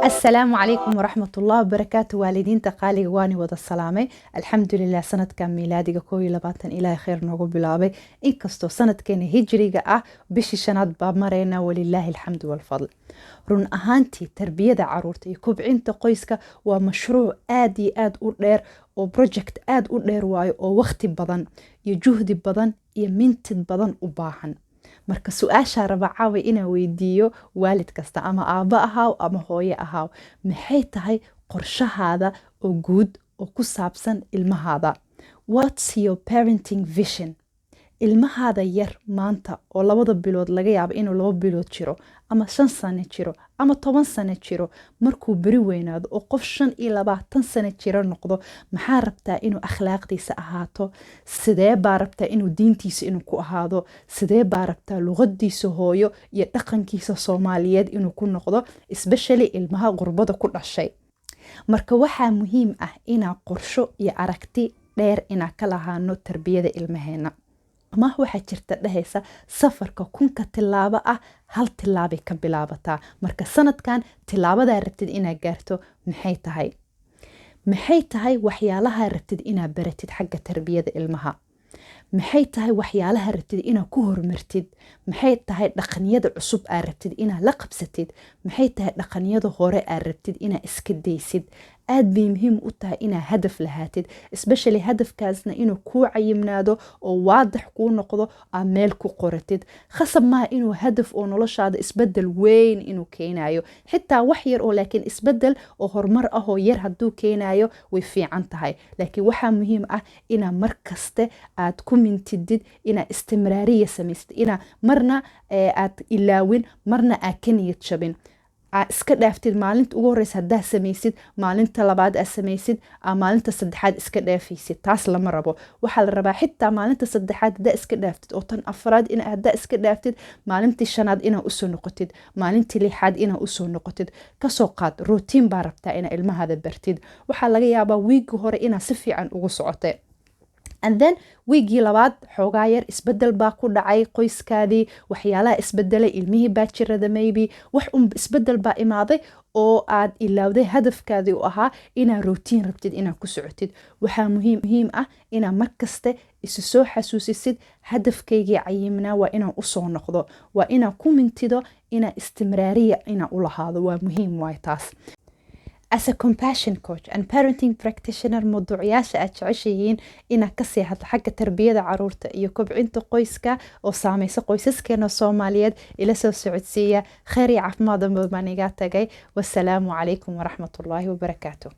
Asalaamu calaykum waraxmatullahi wabarakaatu. Waalidiinta qaaliga, waani wada salaamay. Alxamdulilah, sanadkan miilaadiga 21 Ilaahay kheyr noogu bilaabay, inkastoo sanadkeena hijriga ah bishii shanaad baa maraynaa. Walilaahi alxamdu walfadl. Run ahaantii, tarbiyada caruurta iyo kobcinta qoyska waa mashruuc aad iyo aad u dheer oo project aad u dheer waayo, oo waqti badan iyo juhdi badan iyo mintid badan u baahan. Marka su-aashaa raba caawa inaan weydiiyo waalid kasta, ama aabbo ahaaw ama hooyo ahaaw: maxay tahay qorshahaada oo guud oo ku saabsan ilmahaada? What's your parenting vision? Ilmahaada yar maanta oo 2da bilood, laga yaabo inuu 2 bilood jiro ama 5 sano jiro ama 10 sano jiro, markuu beri weynaado oo qof 25 sano jiro noqdo, maxaa rabtaa inuu akhlaaqdiisa ahaato? Sidee baa rabtaa inuu diintiisa inuu ku ahaado? Sidee baa rabtaa luqadiisa hooyo iyo dhaqankiisa Soomaaliyeed inuu ku noqdo, especially ilmaha qurbada ku dhashay? Marka waxaa muhiim ah inaa qorsho iyo aragti dheer inaa ka lahaano tarbiyada ilmaheena. Mah waxaa jirta dhehaysa: safarka 1000-ka tilaabo ah hal tilaabay ka bilaabataa. Marka sanadkan tilaabadaa rabtid inaad gaarto maxay tahay? Maxay tahay waxyaalaha rabtid inaad baratid xagga tarbiyada ilmaha? Maxay tahay waxyaalaha rabtid inaad ku horumartid? Maxay tahay dhaqanyada cusub aad rabtid inaad la qabsatid? Maxay tahay dhaqanyada hore aad rabtid inaad iska daysid? Aad bay muhiim u tahay inaad hadaf lahaatid, especially hadafkaasna inuu kuu cayimnaado oo waadix kuu noqdo, aad meel ku qoratid. Khasab maaha inuu hadaf oo noloshaada isbedel weyn inuu keenayo, xitaa wax yar oo laakiin isbedel oo horumar ah oo yar hadduu keenayo way fiican tahay. Laakiin waxaa muhiim ah inaa mar kaste aad ku mintidid, inaa istimraariya samaysid, inaa marna aad ilaawin, marna aad ka niyad jabin, aa iska dhaaftid. Maalinta ugu horeysa haddaa samaysid, maalinta labaad aa samaysid, aa maalinta saddexaad iska dhaafaysid, taas lama rabo. Waxaa la rabaa xitaa maalinta saddexaad haddaa iska dhaaftid oo tan afraad in haddaa iska dhaaftid, maalintii shanaad inaa usoo noqotid, maalintii lixaad inaa usoo noqotid. Kasoo qaad routine baa rabtaa inaa ilmahaada bartid. Waxaa laga yaabaa wiigii hore inaa si fiican ugu socotay, and then wiigii labaad xoogaa yar isbedel baa ku dhacay qoyskaadii, waxyaalaha isbedelay, ilmihii baa jirada, maybe wax un isbedel baa imaaday oo aad ilowday hadafkaadii u ahaa inaa routine rabtid inaad ku socotid. Waxaa muhiim ah inaa markaste isu soo xasuusisid: hadafkaygii cayimnaa waa inaan usoo noqdo, waa inaan ku mintido, inaa istimraariya inaan u lahaado waa muhiim waay taas. As a compassion coach and parenting practitioner, mawduucyaasha aad jeceshayihiin inaad kasii hadlo xagga tarbiyada caruurta iyo kobcinta qoyska oo saameysa qoysaskeena Soomaaliyeed, ila soo socodsiiya. Kheyr iyo caafimaad baan iga tagay. Wasalaamu calaykum waraxmatullaahi wabarakaatu.